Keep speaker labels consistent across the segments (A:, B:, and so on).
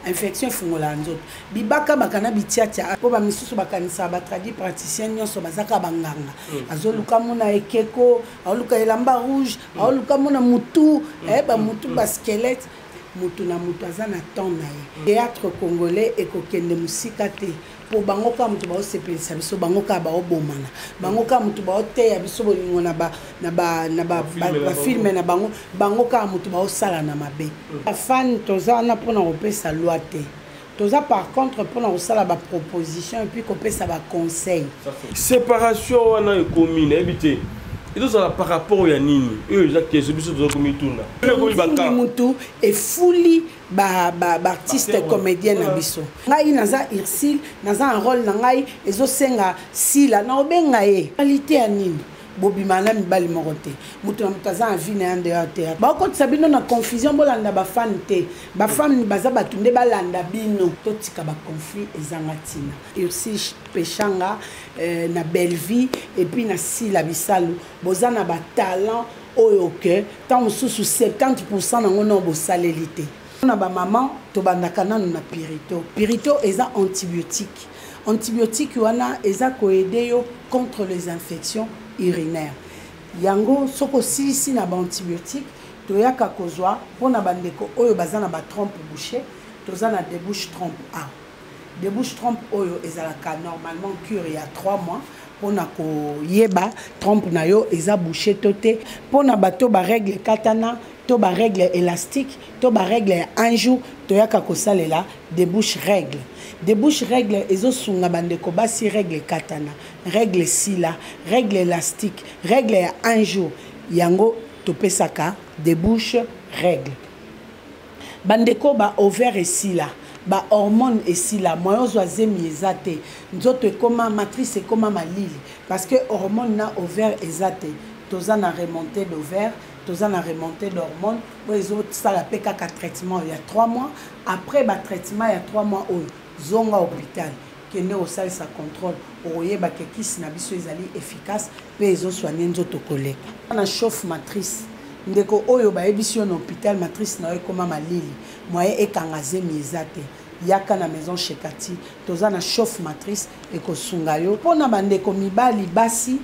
A: Infection efungolaka nzoto. Bibaka baka na bitiatia po ba misusu bakanisaka ba tradi praticien nyonso baza kaka ba nganga. Azoluka mona ekeko, aoluka elamba rouge, aoluka mona mutu, eh ba mutu ba squelette. Mutu na mutu aza na temps na ye. Theatre congolais ekokende musika te po bango kaka mutu baosepelisa biso, bango kaka baobomana, bango kaka mutu baoteya biso bolingo na ba na ba na ba ba film na bango, bango kaka mutu baosala na mabe. Ba fan toza wana pona kopesa loi te, toza par contre pona kosala ba proposition et puis kopesa ba conseil.
B: Separation wana ekomi nayebi te ezozala par rapport ya nini oyo eza question biso toza komituna.
A: Ekomi mutu efuli ba ba ba artiste comédien na biso. Ngai naza Ursule, naza na role na ngai ezosenga Sila na obenga ye. Qualité ya nini? Bobima na mibali moko te. Moto na moto aza na vie na ye en dehors te. Bakotisa bino na confusion, bolanda ba fan te. Ba fan baza bato nde balanda bino. Totika ba conflit ezanga tina. Ursule Peshanga euh, na Bellevue et puis na Sila Bisalu boza na ba talent oyo que tant mosusu 70% nango non bosaleli te. Na ba maman tobandaka nanu na pirito. Pirito eza antibiotique. Antibiotique wana eza ko aider yo contre les infections urinaires. Yango soki osilisi na ba antibiotique toyaka kozwa mpona bandeko oyo baza na ba trompe bouchée, toza na debouche trompe A. Debouche trompe oyo ezalaka normalement cure ya 3 mois mpona koyeba trompe na yo eza bouchée to te. Mpona bato ba règle ekatana to ba règle élastique to ba règle ya un jour, toyaka kosalela debouche règle. Debouche règle ezosunga bandeko basi règle ekatana, règle esila, règle élastique, règle ya un jour, yango topesaka debouche règle. Bandeko ba ovaire esila, ba hormone esila, moyen ozwa zemi eza te, nzoto ekoma matrice ekoma malili parce que hormone na ovaire eza te. Toza na remontée d'ovaire, toza na remontée d'hormone oyo ezosala mpe kaka traitement ya 3 mois. Après ba traitement ya 3 mois oyo, zonga hôpital, kende kosalisa contrôle, okoyeba ke kisi na biso ezali efficace mpe ezosoigne nzoto koleka. Na chauffe matrice, ndeko oyo bayebisi yo na hôpital matrice na yo ekoma malili, moyen ekanga zemi eza te, yaka na maison chez Cathy, toza na chauffe matrice ekosunga yo. Mpona bandeko mibali basi,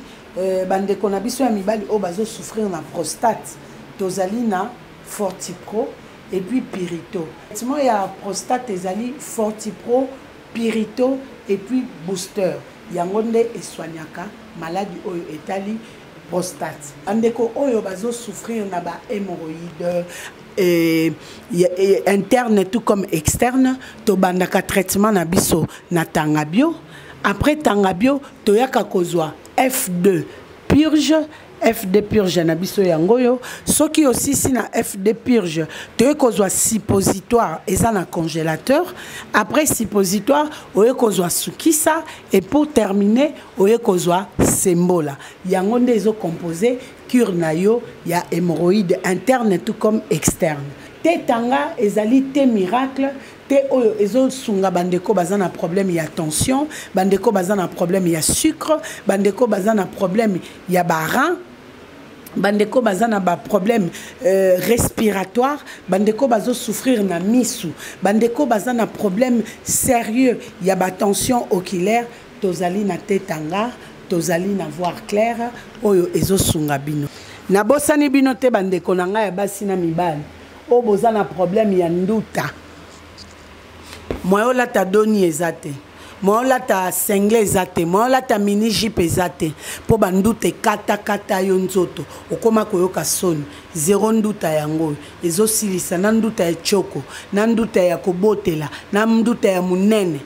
A: bandeko na biso ya mibali oyo bazo souffrir na prostate, tozali na Fortipro et puis Pirito. Traitement ya prostate ezali Fortipro, Pirito et puis booster. Yango nde esoignaka maladi oyo etali prostate. Bandeko oyo bazo souffrir na ba hémorroïdes et interne tout comme externe, tobandaka traitement na biso na Tangabio. Après Tangabio, toyaka kozwa F2 purge. F2 purge na biso yango oyo. Soki osisi na F2 purge, toye kozwa suppositoire eza na congélateur. Après suppositoire, oye kozwa sukisa et pour terminer, oye kozwa sembola. Yango nde ezo composer cure na yo ya hémorroïde interne tout comme externe. Te tanga ezali te miracle, te oyo ezosunga bandeko baza na problème ya tension, bandeko baza na problème ya sucre, bandeko baza na problème ya ba rein, bandeko baza na ba problème respiratoire, bandeko bazo souffrir na misu, bandeko baza na problème sérieux ya ba tension oculaire. Tozali na te tanga, tozali na voir clair oyo ezosunga bino. Nabosani bino te bandeko na ngai ya basi na mibali oyo boza na problème ya nduta. Moyen olata doni eza te, moyen olata singlet eza te, moyen olata mini jupe eza te, po ba nduta ekatakata yo nzoto, okoma koyoka soni. Zero nduta yango oyo ezosilisa na nduta ya tshoko, na nduta ya kobotela, na nduta ya monene.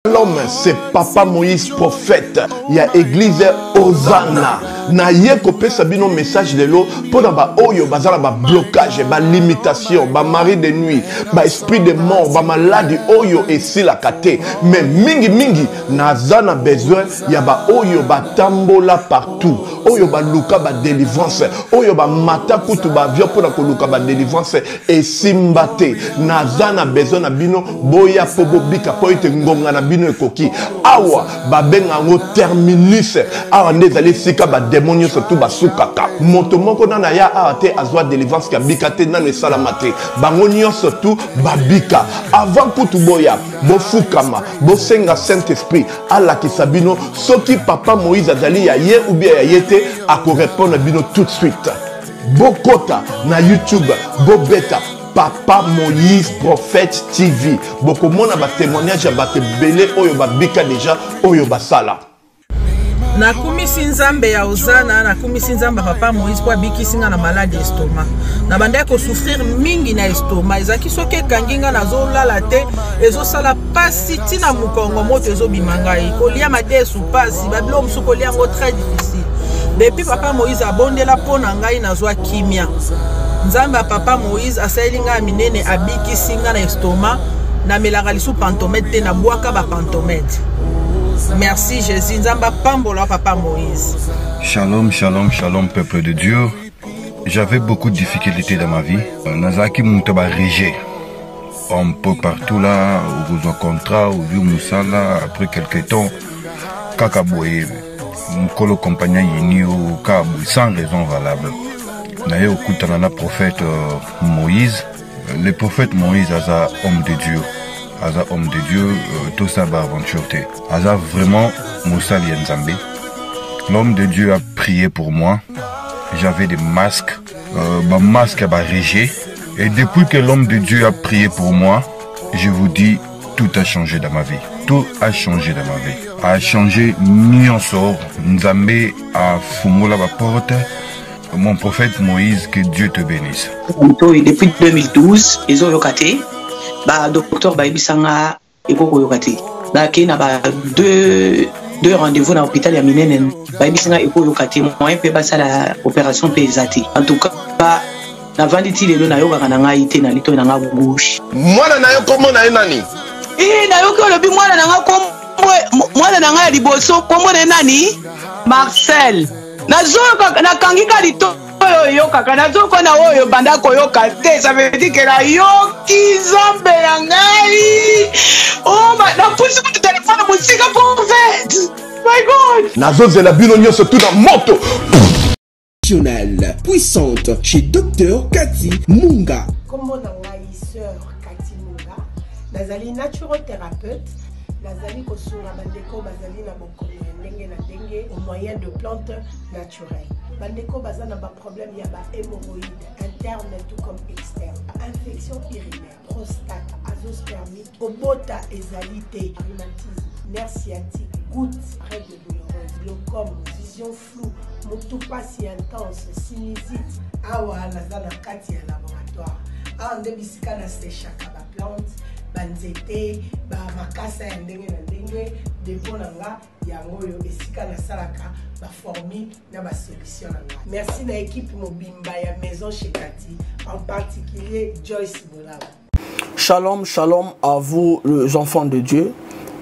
C: L'homme, c'est Papa Moïse prophète ya église Hosanna. Na ye kopesa bino message lelo pona ba oyo bazala ba blocage, ba limitation, ba mari de nuit, ba esprit de mort, ba maladie oyo esilaka te. Mais mingi mingi naza na besoin ya ba oyo batambola partout, oyo baluka ba délivrance, oyo ba mata kutu ba avion pona koluka ba délivrance esimba te. Naza na besoin na bino boya po bobika po ete ngonga na bino ekoki. Awa babenga yango terminus, awa nde ezali esika ba bademo nyonso tu basukaka. Moto moko nano aya awa te azwa delivrance ke abika te, nano esalama te. Bango nyonso tu babika. Avant kutu boya, bofukama, bosenga Saint-Esprit alakisa bino soki papa Moïse azali ya ye ou bien ya ye te, akorepondre bino tout de suite. Bokota na YouTube, bobeta Papa Moïse Prophète TV, bokomona ba témoignage ya bato ebele oyo babika deja, oyo basala.
D: Nakumisi Nzambe ya Ozana, nakumisi Nzambe ya papa Moïse mpo abikisi nga na maladi estomac. Nabandaki kosouffrir mingi na estomac, ezalaki soki ekangi nga nazolala te, ezosala pasi ntina mokongo, moto ezobima ngai, kolia madesu pasi, babiloko mosusu kolia yango très difficile. Depuis papa Moïse abondela mpo na ngai, nazwa kimia. Nzambe ya papa Moïse asaleli ngai minene, abikisi ngai na estomac. Namelaka lisu pantomètre te, nabwaka bapantomètre. Merci Jésus, Nzambe apambola papa Moïse.
E: Shalom, shalom, shalom, peuple de Dieu. J'avais beaucoup de difficultés dans ma vie. Nazalaki moto ba rejet un peu partout là, okozwa contrat, ozwi mosala, après quelque temps kaka boye mokolo compagnie ayini yo kaka boye sans raison valable. Naye okutana na prophète Moïse. Le prophète Moïse aza homme de Dieu, aza homme de Dieu, tosala ba aventure te, aza vraiment mosali ya Nzambe. L'homme de Dieu a prié pour moi. J'avais des masques, ba masques ya ba rejet. Et depuis que l'homme de Dieu a prié pour moi, je vous dis, tout a changé dans ma vie. Tout a changé dans ma vie. A changé nyonso. Nzambe a fungola ba porte. Mon prophète Moïse, que Dieu te bénisse.
F: Oyo depuis 2012 ezoyoka te, ba docteur bayebisanga ekoki koyoka te. Bakei na ba deux rendez-vous na hôpital ya minene, bayebisanga ekoyoka te, moyen mpe basala opération mpe eza te. En tout cas navandi ti lelo nayokaka na ngai te na litoi na nga gauche.
C: Mwana na yo kombo na ye nani?
F: Eh, nayoki olobi mwana na nga kombo, mwana na ngai ya liboso kombo na ye nani? Marcel. Nazoyoka, nakangi ka litoi oyo oyokaka, nazoyoka na oyo banda koyoka te. Ça veut dire que nayoki Nzambe na ngai. Oh, napusi kutu telefone mosika prophète. My God.
C: Nazozela bino nyonso tu na moto.
G: Nationale puissante chez Docteur Cathy Munga.
A: Kombo na ngai sœur Cathy Munga, nazali naturothérapeute, nazali kosunga bandeko bazali na bokono ya ndenge na ndenge au moyen de plantes naturelles. Bandeko baza na ba problème ya ba hémorroïdes interne tout comme externe, infection urinaire, prostate, azoospermie, kobota ezali te, rhumatisme, nerf sciatique, goutte, règles douloureuses, glaucome, vision floue, motu pasi intense, sinusite. Awa naza na kati ya laboratoire, awa nde bisika na sechaka ba plante, ba nzete, ba makasa ya ndenge na ndenge. Dépôt na nga yango oyo esika nasalaka ba formule na ba solution na nga. Merci na équipe mobimba ya Maison Chez Cathy, en particulier Joyce Bolaba.
H: Shalom, shalom à vous les enfants de Dieu.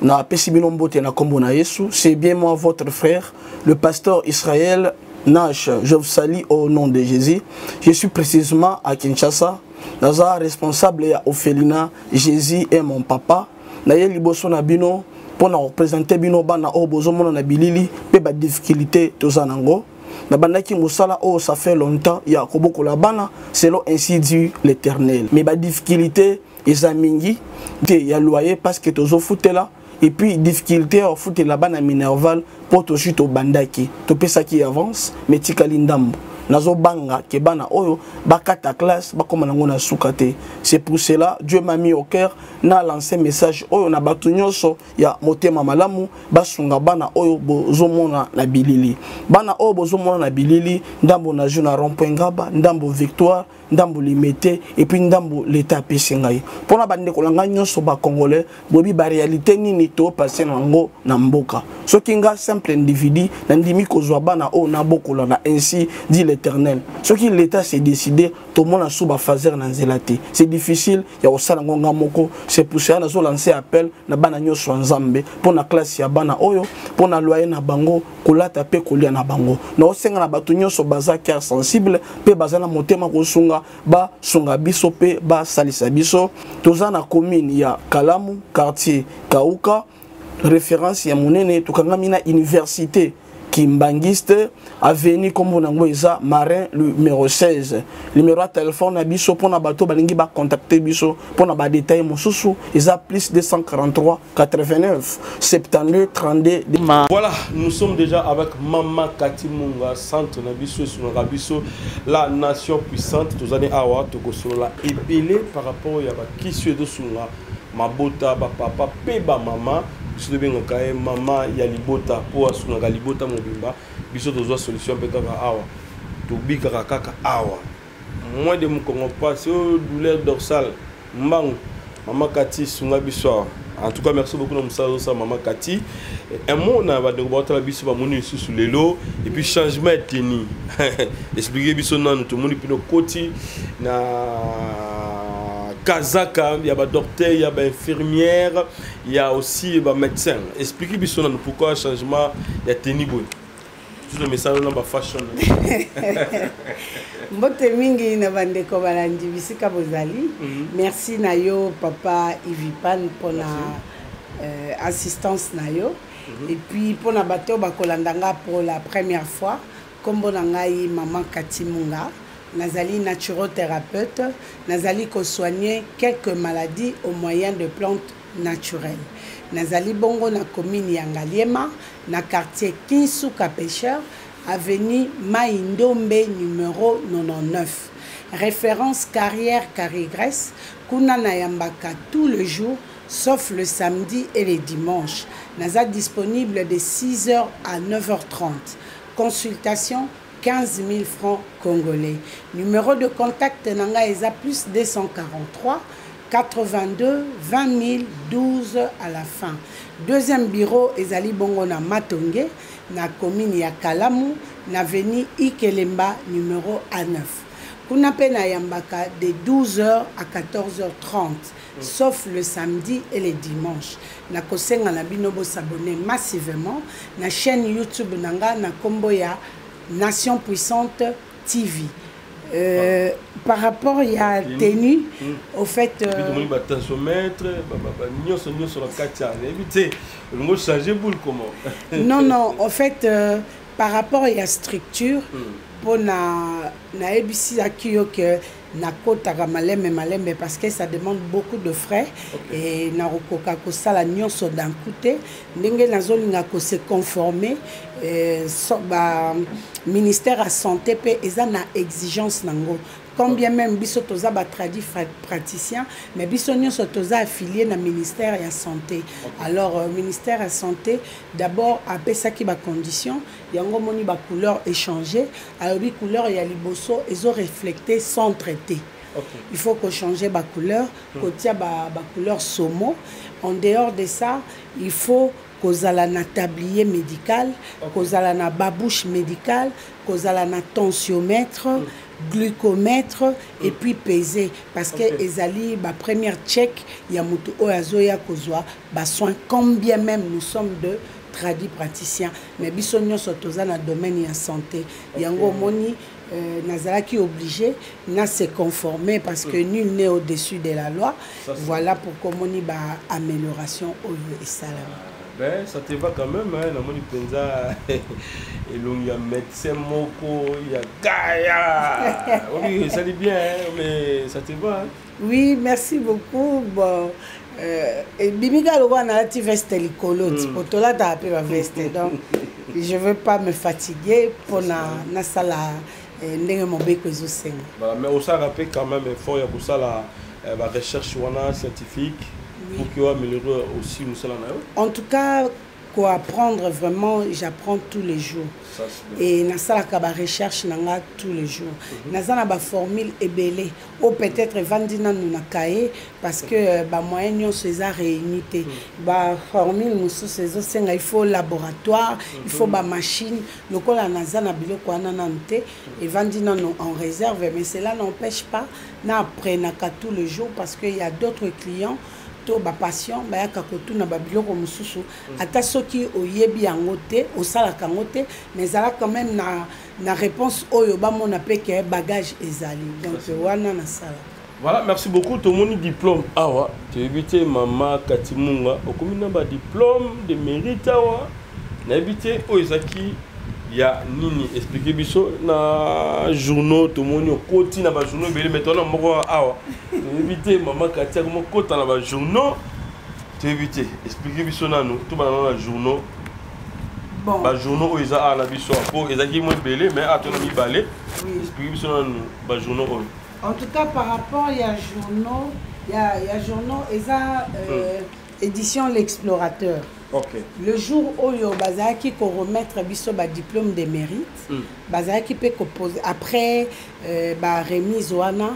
H: Na pesi bino mbote na kombo na Yesu. C'est bien moi votre frère, le pasteur Israël Nash. Je vous salue au nom de Jésus. Je suis précisément à Kinshasa. Naza responsable ya orphelinat Jésus est mon papa. Na ye liboso na bino pour na représenter bino bana oyo bozomona na bilili pe ba difficulté toza nango. Na bandaki mosala oyo ça fait longtemps ya kobokola bana selon ainsi dit l'Éternel. Mais ba difficulté eza mingi te ya loyer parce que tozofutela, et puis difficulté ya kofutela bana Minerval po tozwi tobandaki topesaki avance mais tikali ndambo. Nazobanga ke bana oyo bakata classe bakoma nango na suka te. C'est pour cela Dieu m'a mis au cœur na lancer message oyo na bato nyonso ya motema malamu basunga bana oyo bozomona na bilili. Bana oyo bozomona na bilili, ndambo na jeu na rond-point Ngaba, ndambo Victoire, ndambo Limete, et puis ndambo l'État apesi ngai. Mpona bandeko na ngai nyonso ba Congolais, boyebi ba réalité nini to passer nango na mboka. Soki nga simple individu nandimi kozwa bana oyo nabokola na ainsi dit l'Éternel. Soki l'État s'est décidé, tomona sous ba phaser na nzela te. C'est difficile ya kosala ngo nga moko. C'est pour cela nazo lancer appel na bana nyonso ya Nzambe mpona classe ya bana oyo, mpona loyer na bango, kolata pe kolia na bango. Na osenga na bato nyonso baza cœur sensible pe baza na motema kosunga, basunga biso pe basalisa biso. Toza na commune ya Kalamu, quartier Kauka, référence ya monene, tokangami na université Kimbanguiste, avenue kombo nango eza Marin numéro 16. Numéro ya téléphone na biso pona bato balingi ba contacter biso pona ba détails mosusu eza plus 243 89 72 32.
B: Voilà, nous sommes déjà avec Mama Kati Munga, centre na biso esungaka biso la nation puissante. Tozali awa tokosolola ebele par rapport ya bakisi ezosunga mabota, bapapa mpe bamama. Biso tobengaka ye mama ya libota mpo asungaka libota mobimba. Biso tozwa solution mpe kaka awa, tobikaka kaka awa. Moins de mokongo mpasi oyo, douleur dorsale, mbangu Mama Kati sunga biso awa. En tout cas, merci beaucoup na mosala ozosala, Mama Kati. Un mot na bandeko baotala biso, bamoni lisusu lelo et puis changement ya tenue, explique biso nanu. Tomoni mpino okoti na kazaka ya badocteur, ya bainfirmière, ya aussi bamédecin. Explique biso nanu pourquoi changement ya tenue boye, surtout mesala na bafashion.
A: Mbote mingi na bandeko balandi bisika bozali. Merci na yo, papa Ivipan, mpona assistance na yo. Et puis mpona bato oyo bakolanda nga pour la première fois, nkombo na ngai Mama Kati Munga, nazali naturothérapeute, nazali kosoigner quelques maladies au moyen de plantes naturelles. Nazali bongo na commune ya Ngaliema, na quartier Kinsuka Pêcheur, avenue Mai Ndombe numéro 99, référence carrière Carigrès. Kuna nayambaka tout le jour sauf le samedi et les dimanches. Naza disponible de 6h à 9h30. Consultation 15 000 francs congolais. Numéro de contact na nga eza plus 243 82 20 012 à la fin. Deuxième bureau ezali bongo na Matonge, na commune ya Kalamu, na avenue Ikelemba numéro A9. Kuna mpe nayambaka de 12h à 14h30, sauf le samedi et le dimanche. Nakosenga na bino bosabonner massivement na chaîne YouTube na nga na nkombo ya Nation Puissante TV. Par rapport ya tenue, au fait,
B: tomoni batensiomètre nyonso nyonso na kati ya, nayebi te, olingo changer boule comment?
A: Non, en fait, par rapport ya structure, mpona nayebisaki yo ke nakotaka malembe malembe parce que ça demande beaucoup de frais et nakokoka kosala nyonso d'un coup te. Ndenge nazolinga kose conformer so, ba ministère ya santé mpe eza na exigence nango. Quand bien même biso toza batradi praticien, mais biso nyonso toza affilié na ministère ya santé. Alors ministère ya santé d'abord apesaki bacondition yango. Omoni bacouleur échangé, alobi couleur ya liboso ezoreflecte centre te. Il faut kochanger bacouleur, kotia bacouleur saumon. En dehors de ça, il faut kozala na tablier médical, kozala na babouche médicale, kozala na tensiomètre, glucomètre et puis peser, parce que ezali ba première check ya motu oyo azoya kozwa basoin. Quand bien même nous sommes de tradi praticien, mais biso nyonso toza na domaine ya santé. Yango omoni nazalaki obligé na se conformer parce que nul n'est au-dessus de la loi.
B: Ça,
A: Voilà pourquoi omoni ba amélioration oyo esalama.
B: Ben, ça te va quand même, hein, namoni mpenza elongi ya médecin moko ya gaya. Oui, esali bien, hein, mais ça te va, hein?
A: Oui, merci beaucoup. Bon, ebimi kaka lokola nalati veste likolo ti po tolataka mpe baveste, donc je veux pas me fatiguer mpona nasala ndenge mobeko ezosenga.
B: Voilà, mais osalaka mpe quand même effort ya kosala barecherche wana scientifique pour que oaméliorer aussi mosala na yo?
A: En tout cas, koapprendre, vraiment, j'apprends tous les jours.
B: Ça, c'est bien.
A: Et nasalaka barecherche na nga tous les jours. Naza na baformule ebele oyo peut-être evandi nanu na cahier parce que bamoyen nyonso eza réuni te. Baformule mosusu ezosenga il faut laboratoire, il faut bamachine. Lokola naza na biloko wana nanu te, evandi nanu en réserve, mais cela n'empêche pas na apprenaka tous les jours parce que y a d'autres clients to bapatient bayaka kotuna babiloko mosusu. Ata soki oyebi yango te, osalaka yango te, mais ezala quand même na réponse oyo bamona mpe ke bagage ezali. Donc wana nasala.
B: Voilà, merci beaucoup. Tomoni diplôme awa, toyebi te, Mama Kati Munga, okomi na badiplôme de mérite awa, nayebi te oyo ezalaki. Ya nini? Explique biso na journaux, tomoni okoti na bajournaux ebele, mais tona moko awa toyebi te. Mama Kati akoma okota na bajournaux, toyebi te. Explique biso nanu, tobana nano na journaux.
A: Bon.
B: Bajournaux oyo eza awa na biso, po ezalaki mo ebele, mais awa tona mibale. Explique biso nanu bajournaux oyo.
A: En tout cas, par rapport ya journaux, ya journaux eza édition L'Explorateur. Le jour oyo bazalaki koremettre biso badiplôme de mérite, bazalaki mpe kopose après baremise wana,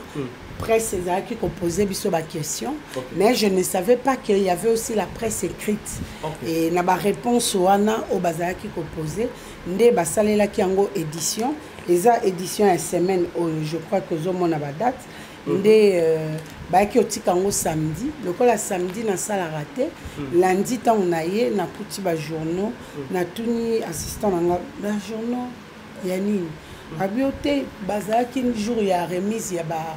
A: presse ezalaki koposer biso baquestion. Mais je ne savais pas qu'il y avait aussi la presse écrite. Et na baréponse wana oyo bazalaki kopose nde basalelaki yango édition. Eza édition ya semaine oyo, je crois que ozomona badate nde bayaki otika yango samedi. Lokola samedi nasalaka te, lundi ntango na ye nakuti bajournaux, natuni assistant na nga: "Bajournaux ya nini?" Abi o te, bazalaki jour ya remise ya ba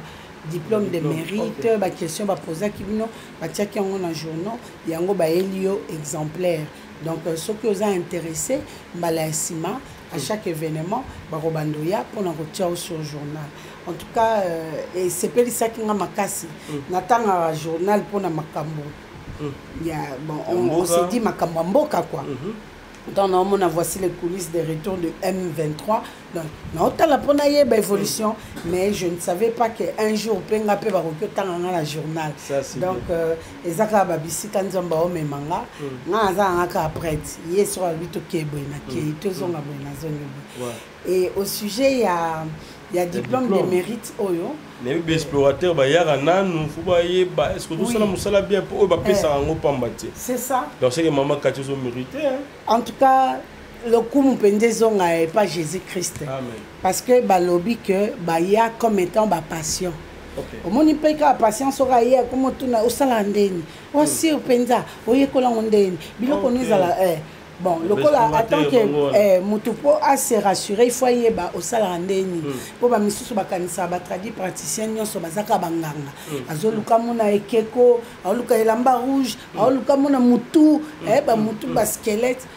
A: diplôme de mérite, baquestion bapozaki bino, batiaki yango na journaux, yango bayeli yo exemplaire. Donc soki oza intéressé, mbala ya nsima, à chaque événement bakobanda oya mpona kotia yo sur journal. En tout cas, esepelisaki nga makasi. Natangaka journal mpona makambo ya, bon, on s'est dit makambo ya mboka, quoi. Donc naomona "Voici les coulisses des retours de M23", donc naotala mpona yeba évolution, mais je ne savais pas que un jour mpe nga mpe bakoki otanga nga na journal. Donc eza kaka babisika Nzambe aomema nga. Nga naza nanga kaka prête. Ye soki alobi tokee boye, nakei, tozonga boye, nazongi boye. Et au sujet ya diplôme de mérite oyo,
B: Nayebi baexplorateur bayaka nanu, faut bayeba est ce que tosala mosala bien, mpo oyo bapesaka yango pamba te.
A: C'est ça.
B: Donc c'est que mama Kati ozomérite.
A: En tout cas, lokumu mpenza ezonga epa Jésus Christ. Parce que balobi que baya comme étant bapatient. Omoni mpe kaka patient soki aye, akoma otuna: "Osala ndeni osir mpenza? Oyekolango ndeni? Biloko no ezala?" Bon, lokola en tant que motu, mpo ase rassurer, il faut ayeba osalaka ndeni, mpo bamisusu bakanisaka batradi praticien nyonso baza kaka banganga. Azoluka mona ekeko, aoluka elamba rouge, aoluka mona mutu, bamutu, basquelette.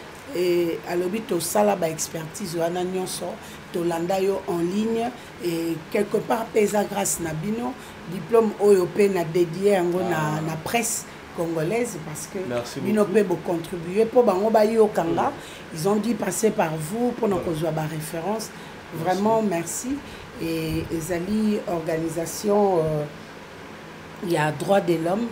A: Alobi tosala baexpertise wana nyonso, tolanda yo en ligne. Et quelque part mpe eza grâce na bino. Diplôme oyo mpe na dédie yango na presse congolaise, parce que bino mpe bocontribue mpo bango bayokanga. Ils ont dû passer par vous mpona kozwa baréférence. Vraiment merci. Et ezali organisation ya droit de l'homme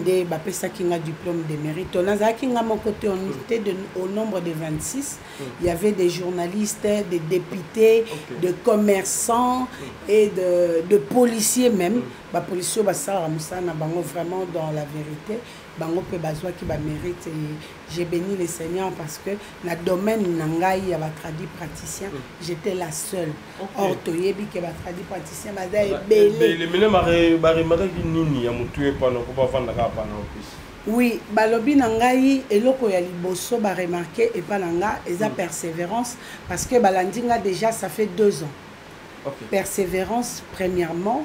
A: nde bapesaki nga diplôme de mérite. Nazalaki nga moko te, on était au nombre de 26. Il y avait des journalistes, des députés, de commerçants et de policiers même. Bapolicier oyo basalaka mosala na bango vraiment dans la vérité, bango mpe bazwaki bamérite. Et j'ai béni le Seigneur parce que na domaine na ngai ya batradi praticien, j'étais la seule. Or toyebi ke batradi praticien baza ebele.
B: Mene baremarkaki nini ya motu epana mpo bavandaka apana opesi?
A: Oui, balobi na ngai eloko ya liboso baremarke epa na nga eza persévérance, parce que balandi nga déjà, ça fait 2 ans. Persévérance premièrement,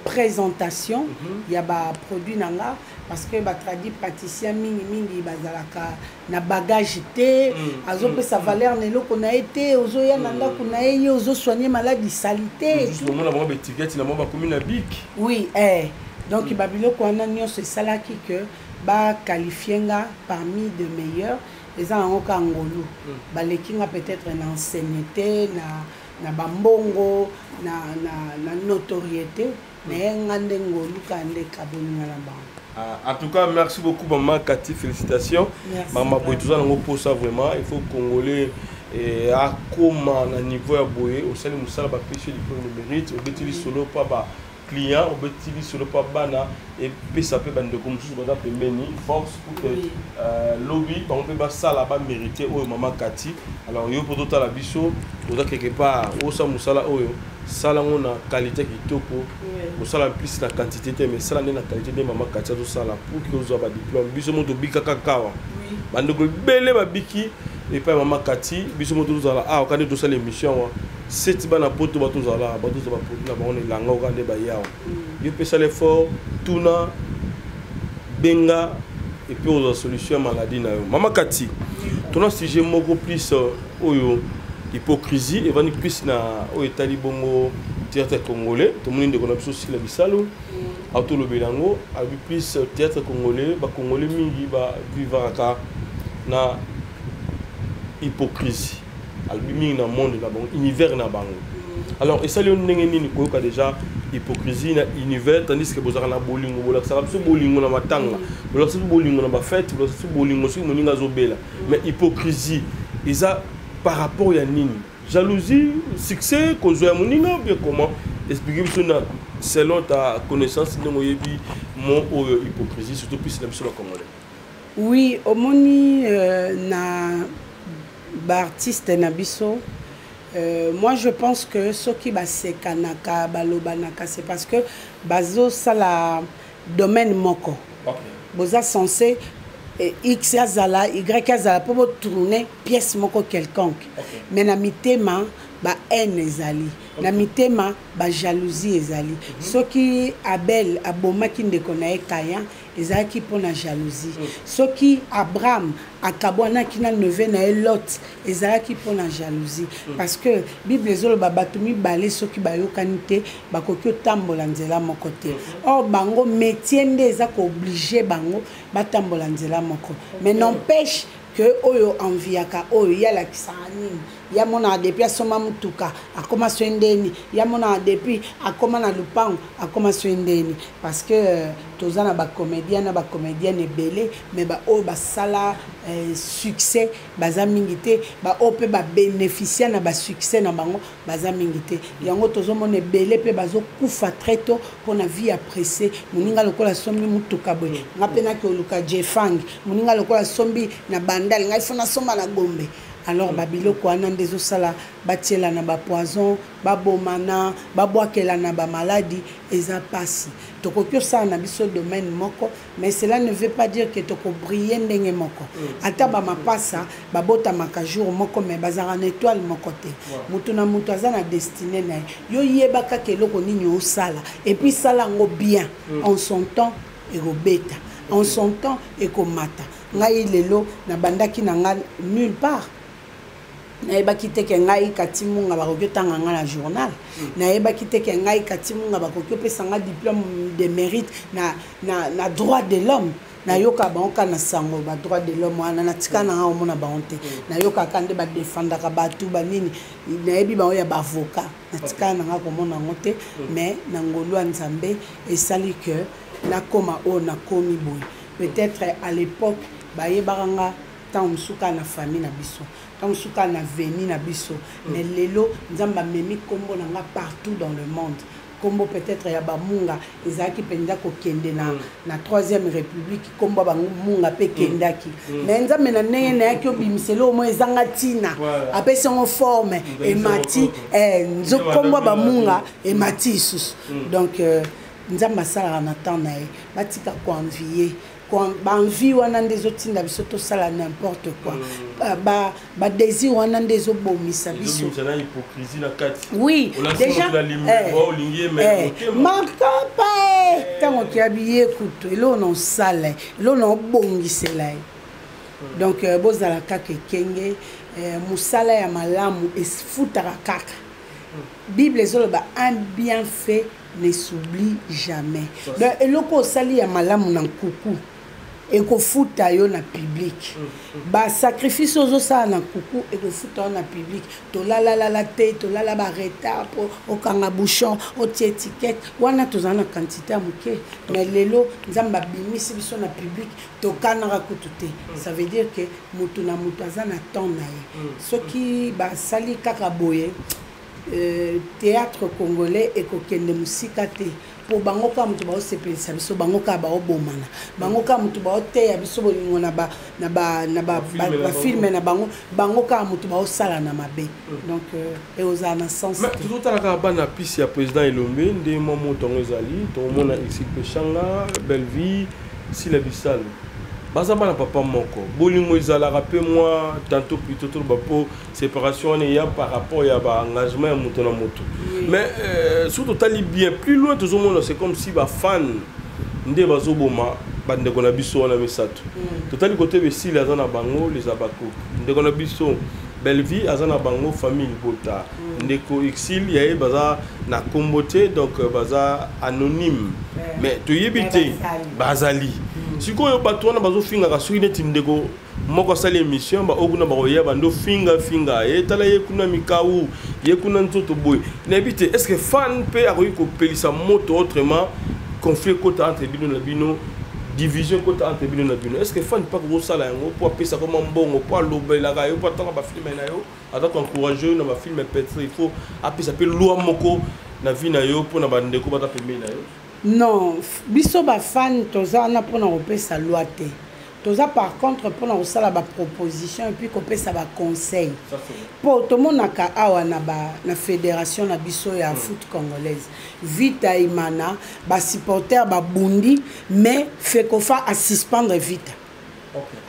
A: présentation ya baproduit na nga, parce que batradi praticien mingimingi bazalaka na bagage te, azopesa valeur na eloko na ye te. Ozoya na ndako na ye, ye ozosoigne maladi sali te.
B: Omona bango baétiquette na bango bakomi na bic.
A: Oui, donc babiloko wana nyonso esalaki que baqualifie nga parmi de meilleurs. Eza yango kaka ngolu. Baleki nga peut-être na ancienneté, na bambongo, na notoriété, mais nga nde ngolu kaka nde ekabolinga na bango.
B: Ah, en tout cas, merci beaucoup, maman Kati, félicitations. Maman boye, toza nango posa vraiment, il faut congolais akoma na niveau ya boye. Osali mosala, bapesi yo diplôme de mérite, obeti lisolo mpa ba client, obeti lisolo mpa bana, epesa mpe bandeko mosusu baza pembeni force pour que lobi bango mpe basala, bamérite oyo mama Kati. Alors yo mpo totala biso, oza quelque part, osala mosala oyo, sala yango na qualité kitoko. Kosala plus na quantité te, mais sala nde na qualité nde mama Kati azosala pour que ozwa badiplôme. Biso mo tobika kaka awa, bandeko ebele babiki epai mama Kati. Biso mo tozala awa kaka nde tosala émission awa seti, bana poto batozala, batozwa baproduit na bango na elanga oka nde baye awa. Yo pesala effort, tuna, benga, et puis ozwa solution ya maladie na yo. Mama Kati, tona sujet moko plus oyo. Hypocrisie evandi plus na oyo etali bongo théâtre congolais. Tomoni ndeko na biso Sila Bisalu atolobela yango, alobi plus théâtre congolais, bacongolais mingi bavivaka na hypocrisie, alobi mingi na monde na bango, univers na bango. Alors esali yo ndenge nini koyoka déjà hypocrisie na univers, tandis que bozalaka na bolingo, bolakisaka biso bolingo na matanga, bolakisa biso bolingo na bafete, bolakisa biso bolingo soki moninga azobela, mais hypocrisie eza par rapport ya nini? Jalousie, succès, kozwa ya moninga, bien comment expliquer biso na selon ta connaissance, ndenge oyebi mo oyo hypocrisie, surtout plus na biso bacongolais?
A: Oui, omoni na baartiste na biso, moi je pense que soki basekanaka, balobanaka, c'est parce que bazosala domaine moko. Boza censé x azala, y azala mpo botourne pièce moko quelconque. Mais na mitema bahaine ezali, na mitema bajalousie ezali. Soki Abel abomaki ndeko na ye Kayan, ezalaki mpona jalousie. Soki Abraham akabwanaki na neveu na ye Lot, ezalaki mpona jalousie. Parce que Bible ezoloba bato mibale soki bayokani te, bakoki otambola nzela moko te. Or bango métier nde eza koobliger bango batambola nzela moko. Mais n'empêche que oyo enviaka oyo, ye alakisaka nini? Ya monaka depuis asomba mutuka, akóma so ndeni. Ya monaka depuis akóma na lupango, akóma so ndeni. Parce que toza na bacomédien na bacomédienne ebele, mais baoyo basala succès baza mingi te, baoyo mpe babénéficia na basuccès na bango baza mingi te. Yango tozomona ebele mpe bazokufa très tôt mpona vie ya pressé. Moninga lokola asombi mutuka boye, nga mpe naki oluka jefang. Moninga lokola asombi na Bandal, ngai fo nasomba na Gombe. Alors babiloko wana nde ezosala batiela na bapoison, babomana, babwakela na bamaladi. Eza mpasi. Tokoki osala na biso domaine moko, mais cela ne veut pas dire que tokobrille ndenge moko. Ata bamapasa babotamaka jour moko, mais bazalaka na étoile moko te. Moto na moto aza na destinée na ye. Yo yeba kaka eloko nini osala, et puis sala yango bien. En son temps ekobeta, en son temps ekomata. Ngai lelo nabandaki na nga nulle part. Nayebaki te ke ngai Kati Munga bakoki otanga nga na journal. Nayebaki te ke ngai Kati Munga bakoki opesa nga diplôme de mérite na droit de l'homme. Nayoka bango kaka na sango, badroit de l'homme wana natika na nga omona bango te. Nayokaka nde badefendaka bato banini, nayebi bango ya baavocat, natikala na nga komona yango te. Mais na ngolu ya Nzambe esali ke nakóma oyo nakomi boye. Peut-être à l'époque bayebaka nga ntango mosusu kaka na famille na biso, ntango mosusu kaka na veni na biso. Mais lelo Nzambe amemi nkombo na nga partout dans le monde. Nkombo peut-être ya bamunga ezalaki mpenza kokende na troisième république, nkombo ya bamunga mpe ekendaki. Mais Nzambe na ndenge nayaki obimisela oyo mo ezanga ntina, apesi yango forme, emati nkombo ya bamunga emati lisusu. Donc Nzambe asalaka na temps na ye. Batika koenvier. Baenvie wana nde ezotinda biso tosala n'importe quoi. Badésir wana nde ezobomisa biso. Oui, déjà makapa ntango okiyabi ye kutu eloko na osala, eloko na obongisela ye. Donc bozala kaka ekenge. Mosala ya malamu efutaka kaka. Bible ezoloba: un bienfait ne s'oublie jamais. Donc eloko osali ya malamu na nkuku ekofuta yo na public. Basacrifice ozosala na nkuku ekofuta yo na public. Tolalalala te, tolala baretard mpo okanga bouchon, otia étiquette wana. Tozala na quantité ya moke, mais lelo Nzambe abimisi biso na public, tokanaka kutu te. Ça veut dire que moto na moto aza na temps na ye. Soki basali kaka boye, théâtre congolais ekokende mosika te, mpo bango kaka moto baosepelisa biso, bango kaka baobomana, bango kaka moto baoteya biso bolingo na bafilme na bango, bango kaka moto baosala na mabe. Donc ekozala na sens.
B: Tozotala kaka bana pisi ya président Elombe nde mwa moto yango ezali. Tokomona Exil Peshanga, Bellevie, Sila Bisalo, baza bana papa moko. Bolingo ezalaka mpe mwa tantôt plutôt toloba mpo séparation wana eya par rapport ya baengagement ya moto na moto. Mais soki totali bien plus loin, tozomona c'est comme si bafan nde bazoboma bandeko na biso wana misato. Totali kote besili aza na bango les abakouk, ndeko na biso. Bellevie aza na bango famille libota. Ndeko Ursule ya ye baza na kombo te, donc baza anonyme. Mais toyebi te bazali. Sikoyo bato wana bazofingaka soki neti ndeko moko asali émission, ba oyo kuna bakoya bando finga finga ye, tala ye kuna mikau, ye kuna nzoto boye. Nayebi te, est ce que fan mpe akoki kopelisa moto, autrement conflit ekota entre bino na bino, division ekota entre bino na bino? Est ce que fan mpe akokosala yango mpo apesaka mwa mbongo, mpo alobelaka yo, mpo atanga bafilme na yo, aza koencourage yo na bafilme? Peut-être il faut apesa mpe loi moko na vie na yo mpo na bandeko baza pembeni na yo.
A: Non, biso bafan toza wana mpona kopesa loi te. Toza par contre mpona kosala baproposition et puis kopesa baconseil, mpo tomonaka awa na fédération na biso ya foot congolaise, Vita Imana, basupporter babundi, mais FECOFA asuspendre Vita,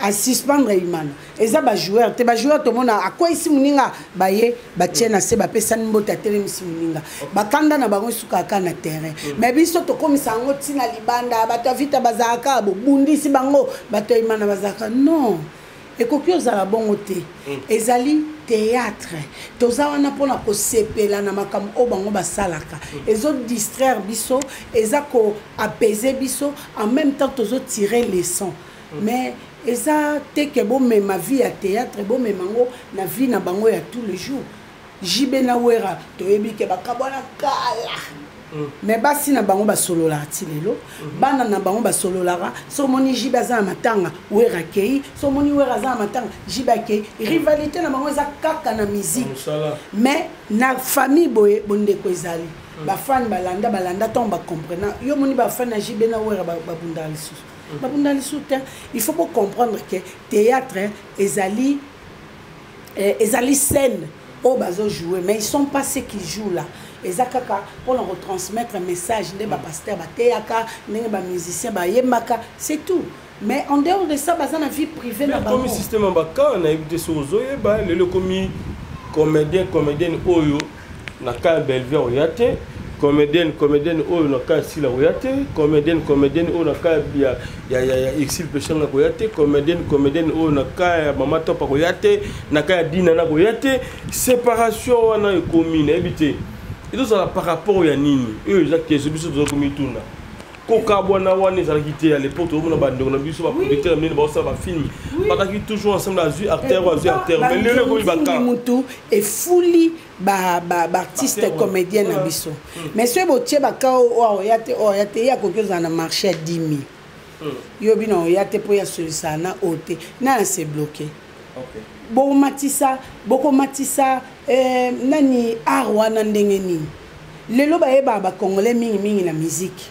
A: asuspendre Imana. Eza bajoueur te. Bajoueur tomona akweyisi moninga, baye batie na se, bapesani mbote, atelemisi moninga, bakanda na bango esukaka na terrain. Mais biso tokomisa yango ntina libanda. Bato ya Vita bazalaka bobundisi bango, bato ya Imana bazalaka. Non, ekoki ozala bongo te. Ezali théâtre. Toza wana mpona kosepela na makambo oyo bango basalaka. Ezodistraire biso, eza koapaiser biso, en même temps tozotire leçon. Mais eza te ke bomema vie ya théâtre, bomema yango na vie na bango ya tous les jours. JB na Wera, toyebi ke bakabwana kala, mais basi na bango basololaka ti lelo, bana na bango basololaka. So omoni JB aza na matanga, Wera akei. So omoni Wera aza na matanga, JB akei. Rivalité na bango eza kaka na musique, mais na famille boye bondeko ezali. Bafani balanda balanda, ntango bacomprena yo, moni bafani na JB na Wera babundaka lisusu, babunda lisusu te. Il faut bocomprendre que théâtre ezali ezali scène oyo bazojouer, mais ils sont pas ceux qui jouent là. Eza kaka mpona kotransmettre message, nde bapasteur bateyaka, ndenge bamusicien bayembaka, c'est tout. Mais en dehors de ça, baza na vie privée na bango.
B: Komi système ya baka, nayebi te soki ozoyeba, lelo ekomi comédien, comédienne oyo na ka ya Bellevue oya te, comédienne, comédienne oyo na ka ya Sila oya te, comédienne, comédienne oyo na ka ya Ursule Peshanga koya te, comédienne, comédienne oyo na ka ya Mama Top akoya te, na ka ya Dina na koya te. Séparation wana ekomi, nayebi te ezozala par rapport ya nini. Oyo eza question biso toza komituna. Kokabwana wana ezalaki te à l'époque. Tozomona bandeko na biso baproducteur minene baosala bafilme, bazalaki toujours ensemble, azwi acteur, azwi acteur, mais lelo ekomi baka.
A: Mutu efuli baartiste comédien na biso. Mais soki botie baka oyo oya te, oyo oya te, ye akoki ozala na marché ya 10 000, yo bino oya te mpo ya solisana na oyo te na ya se bloqué. Bokomatisa, bokomatisa nani art wana ndenge nini? Lelo bayebaka bacongolais mingimingi na musique.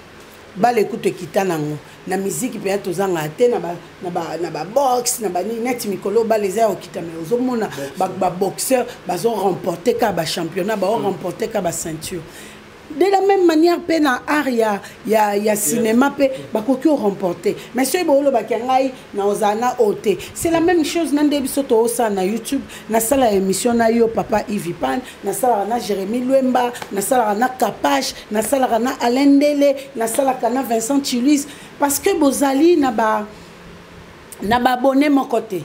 A: Bala ekutu ekita nango na musique mpenza, tozangaka te na baboxe na banini. Neti mikolo bala eza ya kokita, mais ozomona baboxeur bazoremporte kaka bachampionnat, baoremporte kaka baceinture. De la même manière mpe na art ya cinéma mpe bakoki oremporte. Mais soki boolobaki ngai na ozala na oyo te, c'est la même chose na nde biso toosala na YouTube. Nasala émission na yo, papa Ivipan, nasalaka na Jérémi Lwemba, nasalaka na Kapache, nasalaka na Alain Ndele, nasalaka na Vincent Chiluise, parce que bozali na ba na baabonné moko te.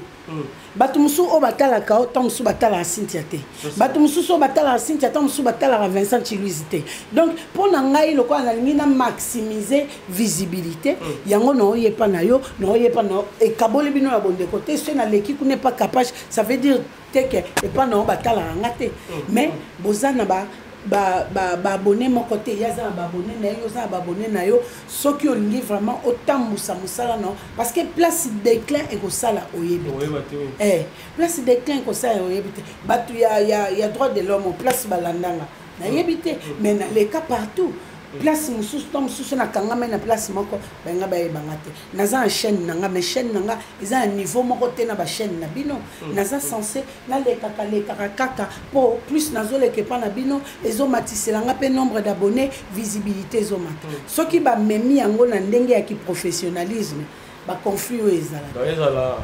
A: Bato mosusu oyo batalaka o ntango mosusu batalaka Cynthia te, bato mosusu oyo batalaka Cynthia ntango mosusu batalaka Vincent Chiluise te. Donc mpo na ngai, lokola nalingi na maximiser visibilité yango, naoyepa na yo, naoyepa na ekaboli bino ya bondeko te. Soki naleki kuna epa Kapage, ça veut dire te ke epa na yo batalaka nga te. Mais boza na ba baabonné moko te. Ye aza na baabonné na ye, yo oza na baabonné na yo. Soki olingi vraiment otambusa mosala na yo, parce que place déclin ekosala, oyebi te. Place déclin ekosala, oyebi te. Bato ya droit de l'homme, place balandanga, nayebi te, mais naleka partout. Place mosusu to mosusu nakangami na place moko, bayenga bayebanga te. Naza na chaîne na nga, mais chaîne na nga eza na niveau moko te na bachaîne na bino. Naza censé nalekaka lekaka kaka mpo plus nazoleka epa na bino, ezomatisela nga mpe nombre d'abonnés, visibilité ezomata. Soki bamemi yango na ndenge ya kiprofessionnalisme, baconflit oyo ezala.
B: Ezala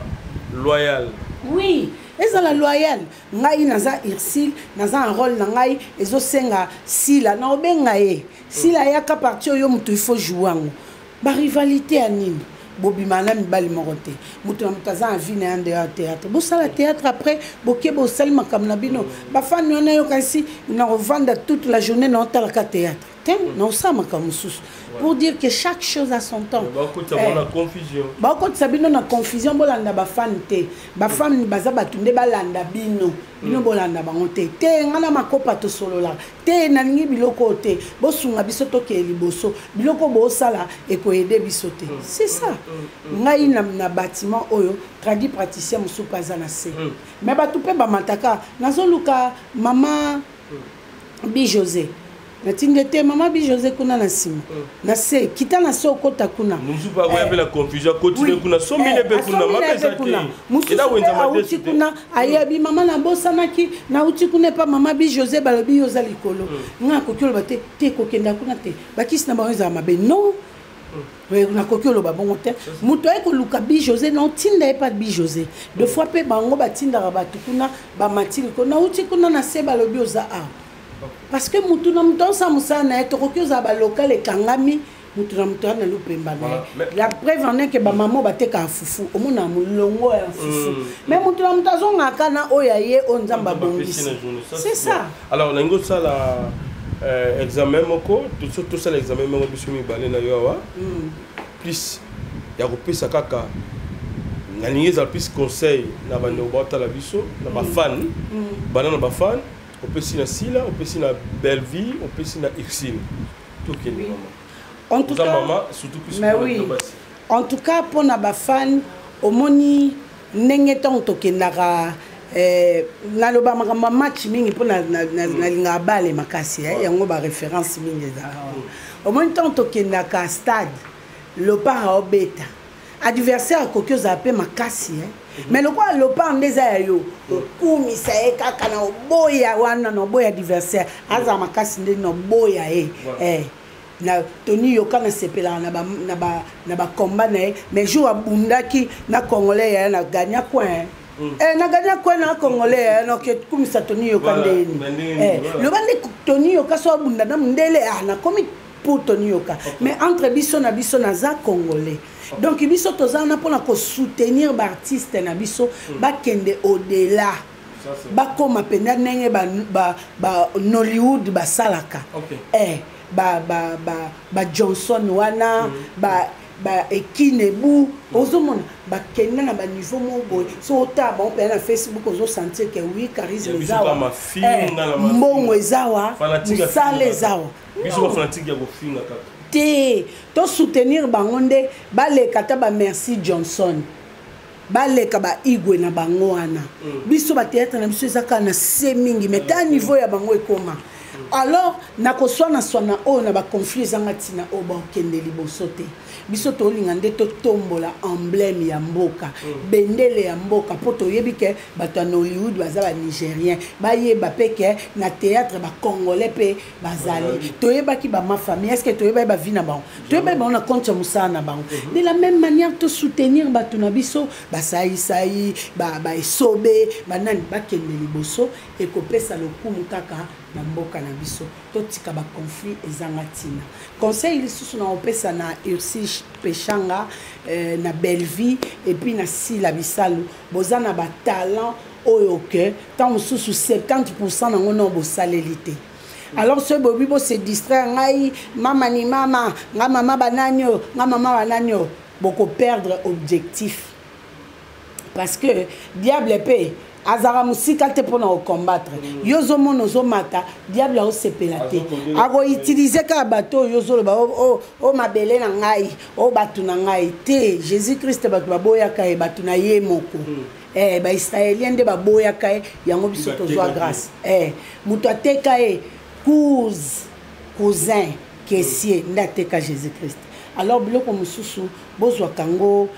B: loyal.
A: Oui, ezala loyal. Ngai naza Ursule, naza na rôle na ngai, ezosenga Sila na obenga ye Sila, ayaka parti oyo moto il faut joue yango. Barivalité ya nini? Bobima na mibali moko te. Moto na moto aza na vie na ye en dehors théâtre. Bosala théâtre, après boke bosali makambo na bino. Bafani wana, yokanisi nakovanda toute la journée naotalaka théâtre te, naosala makambo mosusu. Pour dire que chaque chose a son temps. Bakotisa bino na confusion. Bolanda bafani te. Bafani baza bato nde balanda bino. Bino bolanda bango te. Te, ngai na makopa tosololaka te. Nalingi biloko oyo te. Bosunga biso tokeye liboso. Biloko bosala ekoyede biso te. C'est ça. Ngai na bâtiment oyo, tradi praticien mosusu mpe aza na se, mais bato mpe bamataka. Nazoluka mama Bi José, natindi te mama Bi José kuna na nsima na se. Kita na se, okota kuna.
B: Mosusu akoya mpe na confusion, akotine kuna, sombine mpe kuna, mabe eza te.
A: Mosusu mpe auti kuna, ayebi mama, nabosanaki, nauti kuna epa mama Bi José, balobi yo oza likolo. Ngai akoki oloba te te, kokenda kuna te, bakisi na bango ezala mabe. Non, nakoki oloba bongo te. Moto aye koluka Bi José, na otinda ye pa Bi José. De fois mpe bango batindaka bato kuna, bamati likolo, nauti kuna na se, balobi oza awa. Parce que mutu na mutu aosala mosala na ye. Tokoki ozala balokale ekangami, mutu na mutu ana lupemba na ye. La preuve en est que bamama batekaka fufu, omona molongo ya fufu, mais mutu na mutu azongaka na oyo aye, oyo Nzambe abongisi. C'est ça.
B: Alors nalingi osala examen moko. Tosala examen moko biso mibale na yo awa, plus ya kopesa kaka. Nalingi ezala plus conseil na bandeko baotala biso, na bafan bana, na bafan. Opesi na Sila, opesi na Bellevie, opesi na Ursule. Tokende, mama.
A: En tout cas,
B: mama, surtout plus.
A: Mais oui. En tout cas, mpona bafan, omoni ndenge ntango tokendaka, naloba makambo ya match mingi mpo nalingaka bale makasi, yango baréférence mingi ezalaka wana. Omoni ntango tokendaka stade, Léopard aobeta, adversaire akoki ozala mpe makasi, mais lokola Léopard nde eza ya yo, okumisa ye kaka na oboya wana, na oboya adversaire azala makasi nde na oboya ye. Na Tony Yoka, nasepelaka na bakomba na ye, mais jour abundaki na Congolais yaya, na gagna coin. Na gagna coin na Congolais yaya, noke kumisa Tony Yoka ndeni. Loba nde Tony Yoka so abunda na mondele, ah, nakomi pour Tony Yoka. Mais entre biso na biso, naza Congolais, donc biso toza wana mpona kosoutenir baartiste na biso, bakende au-delà, bakóma mpenza ndenge ba Nollywood basalaka, ba Johnson wana, ba Ekinebu. Ozomona bakenda na baniveau moko boye. So otala bango mpenza na Facebook, ozosentir ke oui, charisme eza wa, mbongo eza wa, mosala eza wa. Te, tosoutenir bango nde baleka ata bamerci Johnson, baleka baigwe na bango wana. Biso bathéâtre na biso eza kaka na se mingi, mais ta niveau ya bango ekoma. Alors nakoswana-swana oyo na baconflit ezanga ntina, oyo bakokende liboso te. Biso tolinga nde totombola emblème ya mboka, bendele ya mboka, mpo toyebi ke bato ya Nollywood baza banigérien, bayeba mpe ke na théâtre bacongolais mpe bazali. Toyebaki bama famille, est ce que toyebaki bavie na bango? Toyebaki bango na compte ya mosala na bango. De la même manière, tosoutenir bato na biso, basaisai, baesobe, banani, bakende liboso. Ekopesa lokumu kaka na mboka na biso. Totika baconflit ezanga ntina. Conseil lisusu na kopesa na Ursi Peshanga, na Bellevie et puis na Sila Bisalu: boza na batalent oyo ke ntango mosusu 70 nango no bosaleli te. Alors soki boyebi bose distraire, ngai mama ni mama, ngai mama banani oyo, ngai mama banani oyo, bokoperdre objectif, parce que diable mpe azalaka mosika te mpona kocombattre. Yo ozomona ozomata, diable aosepela te, akoutiliser kaka bato oyo ozoloba o mabele na ngai, o bato na ngai te. Jésus Christ, bato baboyaka ye, bato na ye moko, baisraélien nde baboyaka ye. Yango biso tozwa grâce. Moto ateka ye, cousin caissier nde ateka Jésus Christ. Alors biloko mosusu bozwaka yango,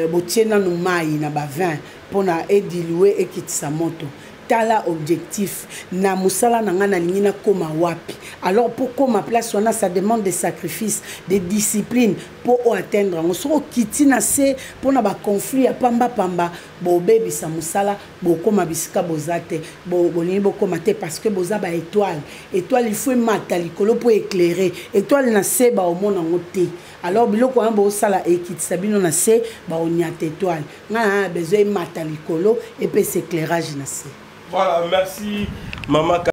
A: botie nanu mai na bavin mpona ediluer, ekitisa moto. Tala objectif na mosala na ngai, nalingi nakóma wapi? Alors mpo kóma place wana, ça demande des sacrifices, des disciplines mpo oatteindre yango. Soki okiti na se mpona baconflit ya pambapamba, bobebisa mosala, bokóma bisika boza te, bolingi bokóma te, parce que boza baétoile. Étoile, il faut emata likolo mpo éclairer. Étoile na se, baomona yango te. Alors biloko wana bosala ekitisa bino na se, baoniata étoile. Ngai na besoin emata likolo, epesa éclairage na se.
B: Voilà, merci mama.